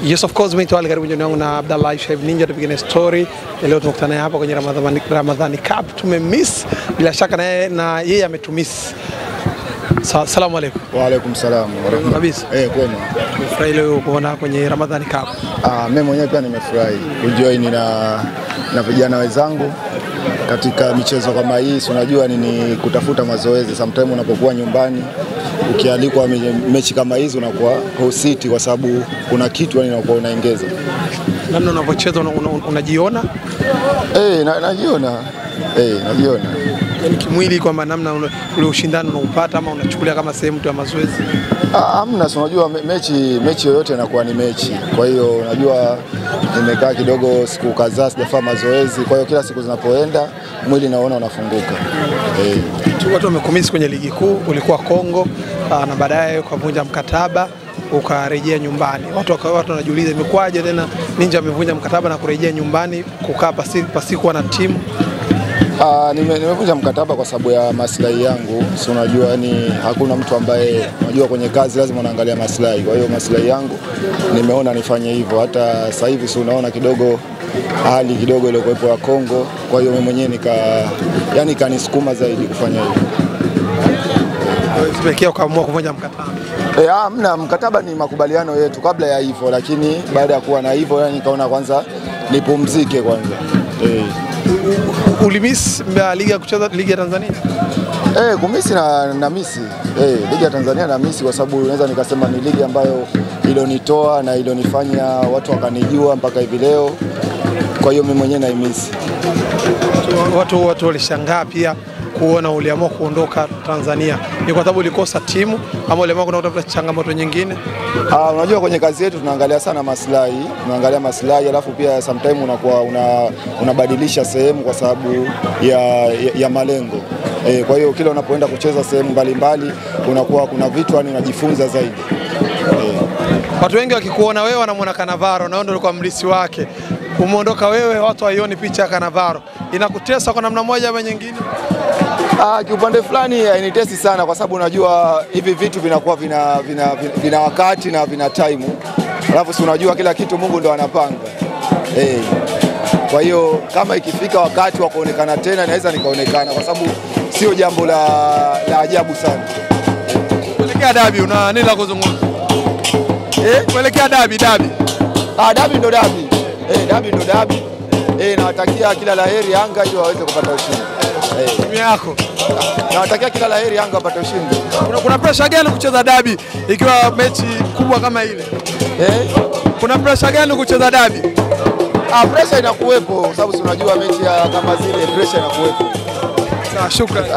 Yes, of course, mimi ni karibu jioni yangu na Abdallah Shaib Ninja, tupigane story. Leo tumekutana hapa kwenye Ramadhani Cup. Tumemiss bila shaka na yeye ametumiss. Salamu alaykum. Wa alaykum salam wa rahmatullahi. Kabisa. Kwema. Nimefurahi leo kuona kwenye Ramadhani Cup. Mimi mwenyewe pia nimefurahi kujoin na vijana wenzangu katika michezo kama hii. Si unajua ni kutafuta mazoezi. Sometimes unapokuwa nyumbani ukialikwa mechi kama hizi unakuwa hositi kwa sababu kuna kitu yani unakuwa unaongeza. Namna unavyocheza unajiona? Najiona. Najiona. Yaani kimwili kwamba namna ule ushindano unaupata ama unachukulia kama sehemu tu ya mazoezi? Hamna, si unajua mechi yoyote inakuwa ni mechi. Kwa hiyo unajua nimekaa kidogo siku kadhaa sijafanya mazoezi. Kwa hiyo kila siku zinapoenda mwili naona unafunguka. Watu wamekumisi kwenye ligi kuu, ulikuwa Kongo na baadaye ukavunja mkataba ukarejea nyumbani. Watu wanajiuliza imekwaje tena Ninja amevunja mkataba na kurejea nyumbani kukaa pasikuwa na timu? Nimevunja mkataba kwa sababu ya maslahi yangu. Si unajua yani hakuna mtu ambaye unajua kwenye kazi lazima unaangalia maslahi. Kwa hiyo maslahi yangu nimeona nifanye hivyo. Hata sasa hivi si unaona kidogo hali kidogo ile kuwepo ya Kongo. Kwa hiyo mimi mwenyewe yani kanisukuma zaidi kufanya hivyo. Pekee ukaamua kuvunja mkataba? Hamna, mkataba ni makubaliano yetu kabla ya hivyo, lakini baada ya kuwa na hivyo yani nikaona kwanza nipumzike kwanza. Ulimiss ligi ya kucheza ligi ya Tanzania? Kumisi na misi. Ligi ya Tanzania na misi kwa sababu unaweza nikasema ni ligi ambayo ilionitoa na ilionifanya watu wakanijua mpaka hivi leo. Kwa hiyo mimi mwenyewe naimisi. Watu walishangaa pia kuona uliamua kuondoka Tanzania. Ni kwa sababu ulikosa timu ama uliamua kutafuta changamoto nyingine? Unajua kwenye kazi yetu tunaangalia sana maslahi, tunaangalia maslahi alafu pia sometimes unakuwa unabadilisha sehemu kwa sababu ya malengo. Kwa hiyo kila unapoenda kucheza sehemu mbalimbali unakuwa kuna vitu yani unajifunza zaidi. Watu wengi wakikuona wewe wanamuona Cannavaro na wewe ndio ulikuwa mlisi wake. Umeondoka wewe, watu haioni picha ya Cannavaro. Inakutesa kwa namna moja ama nyingine? Kiupande fulani hainitesi sana kwa sababu unajua hivi vitu vinakuwa vina wakati na vina time. Alafu si unajua kila kitu Mungu ndo anapanga. Kwa hiyo kama ikifika wakati wa kuonekana tena naweza nikaonekana kwa sababu sio jambo la ajabu sana. Kuelekea dabi una nini la kuzungumza? Kuelekea dabi. Dabi ndo dabi. Dabi ndo dabi. Nawatakia kila laheri Yanga ili waweze kupata ushindi. Timu yako. Nawatakia kila laheri Yanga wapate ushindi. Kuna pressure gani kucheza dabi ikiwa mechi kubwa kama ile? Kuna pressure gani kucheza dabi? Pressure inakuwepo kwa sababu si unajua mechi ya kama zile pressure inakuwepo. Sawa, shukrani.